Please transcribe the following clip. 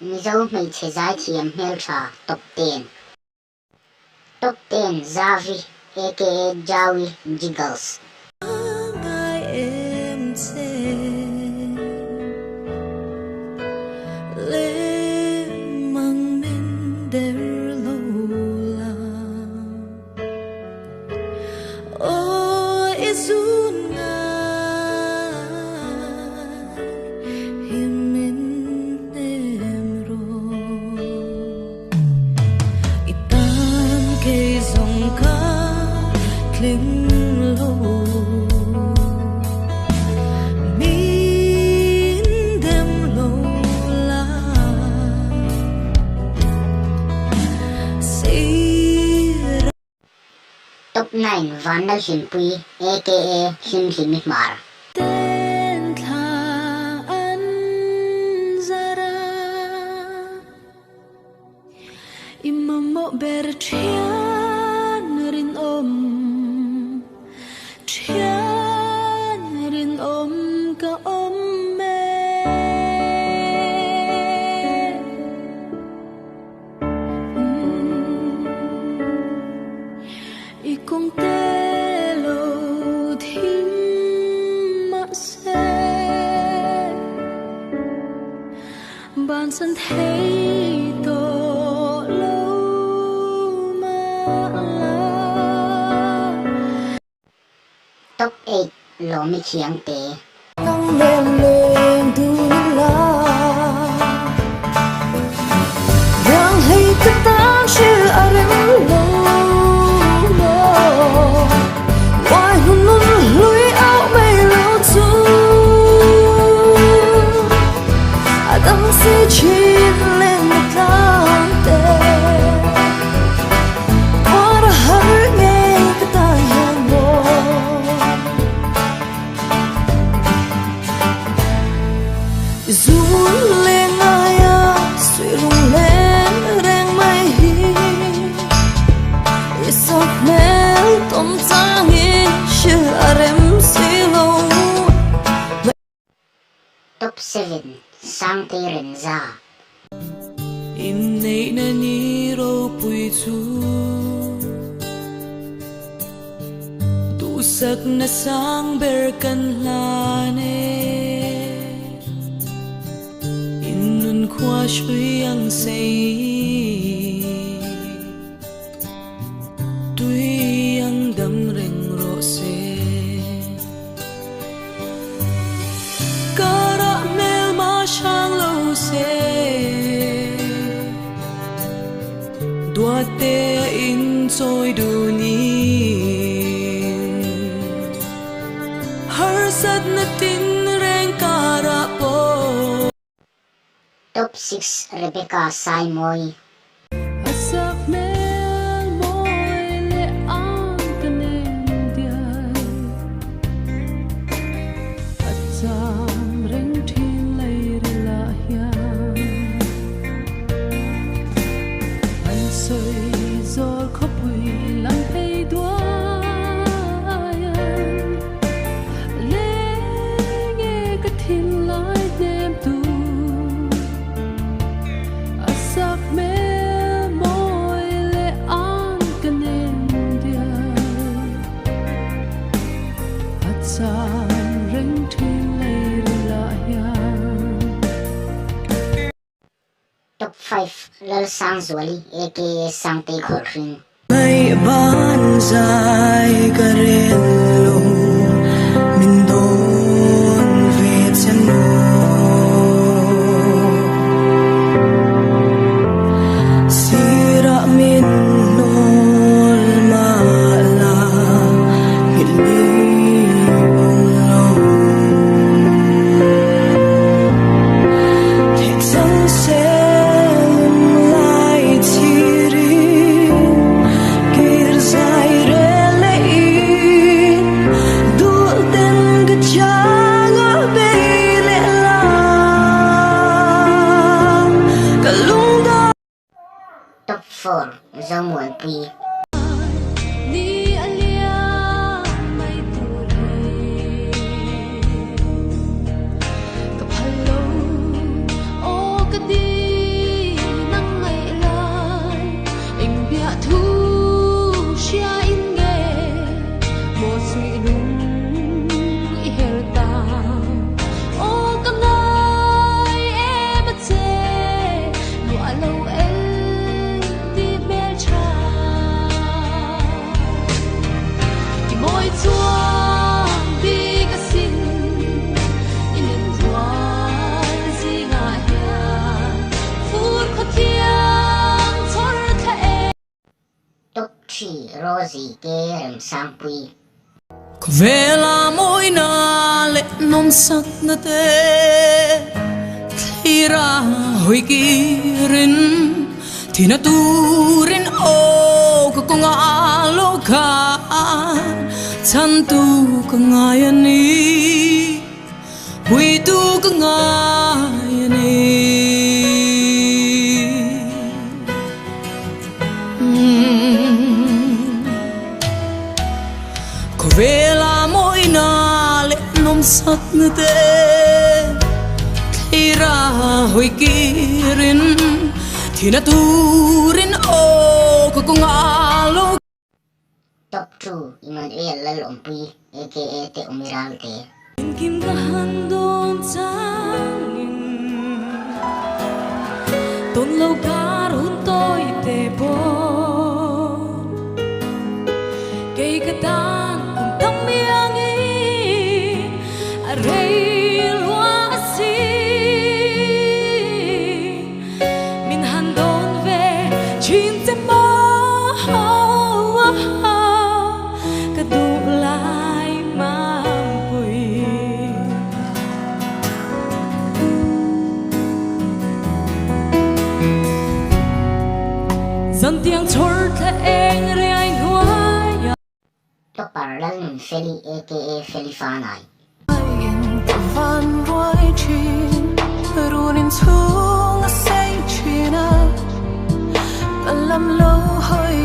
Mizo hmeichhe zaithiam hmeltha Top ten. Top ten Zavi aka Jawi Jiggles. Top nine Vanlalhlimpui aka Hlimhlimi Hmar. Ten thla an zar a, i mamawh ber thian rinawm, thian rinawm ka awm e. I kawng te lo thim mahse bansan thei tawh lo mah la. Top eight Lawmi Khiangte. Nang nen leng dun la Rang hei ka tan hril a rem lo maw Wai hun nun hlui au mai lo chu A dang si chin len na tlang te Tuar a har ngei ka tan hian maw Zun leng ngaia suih lung leng reng mai hi I sak hmel tawm changin hrilh a rem si lo. Top seven Sangtei Renza. Inneihna ni ropui chu duhsakna sang ber kan hlan e. Innun khua hrui ang sei. Tui ang dam reng rawh se. Karah hmelma hrang lo se. Duate a inchawi dunin. Harsatna tin reng karah pawh. Top six Rebecca Saimawi. A sak hmel mawi leh ang ka nem diai. A cham reng thin lei ril ah hian. An sawi zawl khawpui lam phei duai an. Leng e ka thinlai hnem tu a sak hmel mawi leh ang ka nem dial a cham reng thin lei ril ah hian. Top five Lalsangzuali aka Sangtei Khawlhring. Ngaih ban zai ka rel lo, min dawn ve che maw? Sirah min hnawl mah la, nghilh ni awm lo. Theih chang se lunglai chhirin kir zai rel leh in duh ten ka chang a bei leh la ka lungdam. Top 4 Zomuanpui. Ni a liam mai tur hi ka phal lo, aw ka dil. 3 Rosie K Remsangpui. Khawvela mawina leh nawmsakna te thlira hawi kirin thina turin aw ka kawnga lo khan chhantu ka ngai a ni puitu ka ngai a ni. Khawvela mawina leh nawmsakna te thlira hawi kirin thina turin aw ka kawnga lo. Top 2 Emmanuel Lalawmpui aka Te Umiral Te. Engkim ka han dawn changin tawn lo kar hun tawi te pawh kei ka tan kum tam iangin a rei lua a si. Min han dawn ve thin che maw ka duh lai mampui. Zan tiang chhawr thla eng riai hnuai ah. Topper Lalnunfeli aka Feli Fanai. Van ruai thin, run in chhung a sei thin a, ka lam lo hawi